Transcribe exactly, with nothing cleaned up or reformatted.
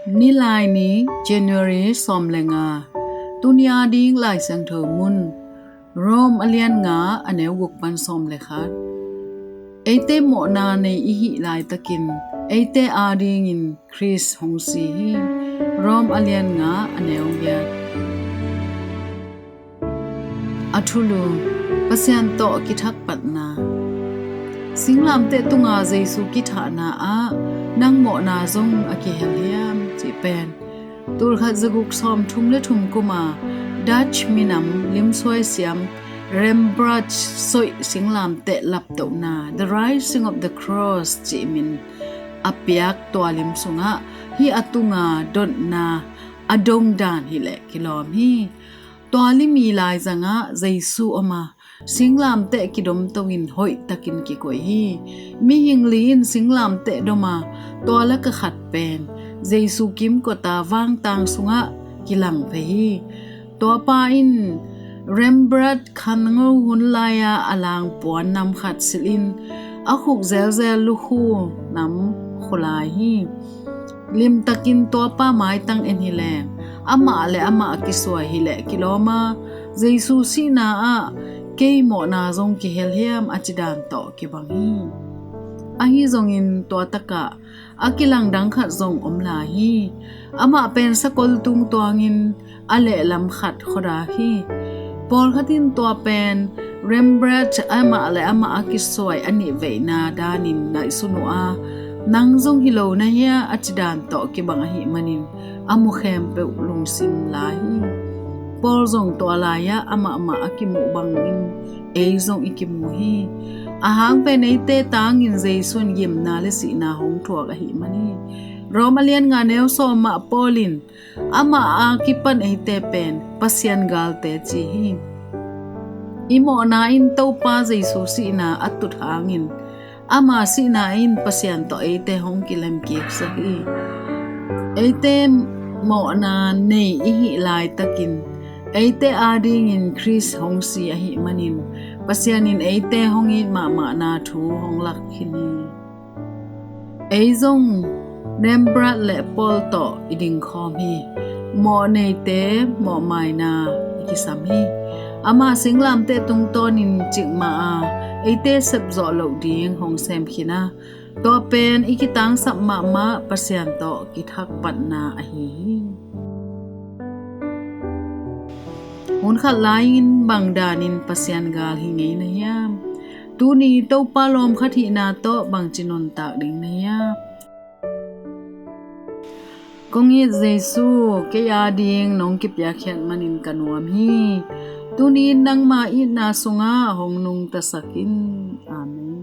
Nilaini, January sawm le nga. Tuni a ding Lai Siangtho mun, Rom a lian nga, a neu guk pan sawm le khat. Eite mawhna nei i hih laitakin eite a dingin Khrist hong si hi. Rom a lian nga, a neu giat. A thulu, Pasian tawh kithak patna. Singlamteh tunga Jesu kithahna ah nang mawhna zong a kihel hiam, cih pen tulkhat zaguk sawm thum le thum kuma Dutch minam limsuai siam Rembrandt soih singlamteh laptohna, The Raising of the Cross, cih min a piak tua lim sungah hih a tunga dotna a dongdan hileh kilawm hi. Tua lim i laizangah Jesu om a, singlamteh kidomto in hoihtakin kikoih hi. Mihing li in singlamteh dom a, tua laka khat pen Jesu kimkota vangtang sungah kilang phei hi. Tuapa in Rembrandt khango hun lai-a a langpuan nam khat silhin a khuk zelzel lukhu nam khulai hi. Limtakin tuapa maitang en hileng, amah le amah a kisuai hileh kilawm a, Jesu sihna ah kei mawhna zong kihel hiam a ci dan tawh kibang hi. Ahi zongin tua takah a kilang dang khat zong om lai hi. Amah pen sakol tung tuangin a lehlam khat khuadak hi. Pawlkhat in tua pen Rembrandt amah le amah a kisuai a nih veina danin ngaihsun uh a, nang zong hi lo na hia a ci dan tawh kibang ahih manin a mu khempeuh lungsim lai hi. Paul zong tua lai-ah amahmah a kimuh bangin ei zong i kimu hi. Ahang pen eite tangin Jesu in gimna le sihna hong thuak ahih man hi. Rom a lian nga, neu sawm ah Paul in amah a kipan eite pen Pasian galte ci hi. I mawhna in Topa Jesu sihna a tut hangin ama sihna in Pasian tawh eite hong kilemkiksak hi. Eite mawhna nei i hih laitakin eite adingin Khrist hong si ahih manin Pasian in eite hong it mahmahna thu hong lak khin hi. Ei zong Rembrandt le Paul tawh i dingkhawm hi. Mawhneite mawhmaina i kisam hi. Ama singlamteh tungtawnin cikmah a eite sepzawh loh ding hong sem khin a, tua pen i kitangsap mahmah Pasian tawh kithak patna ahi hi. Hun khat lai-in bang danin Pasian gal hi ngei na hiam? Tuni Topa lawm khat hihna tawh bangci nuntak ding na hiam? Kong it Jesu, kei ading nong kipiakkhiat manin ka nuam hi. Tuni in nangma itna sungah hong nungtasak in. Amen.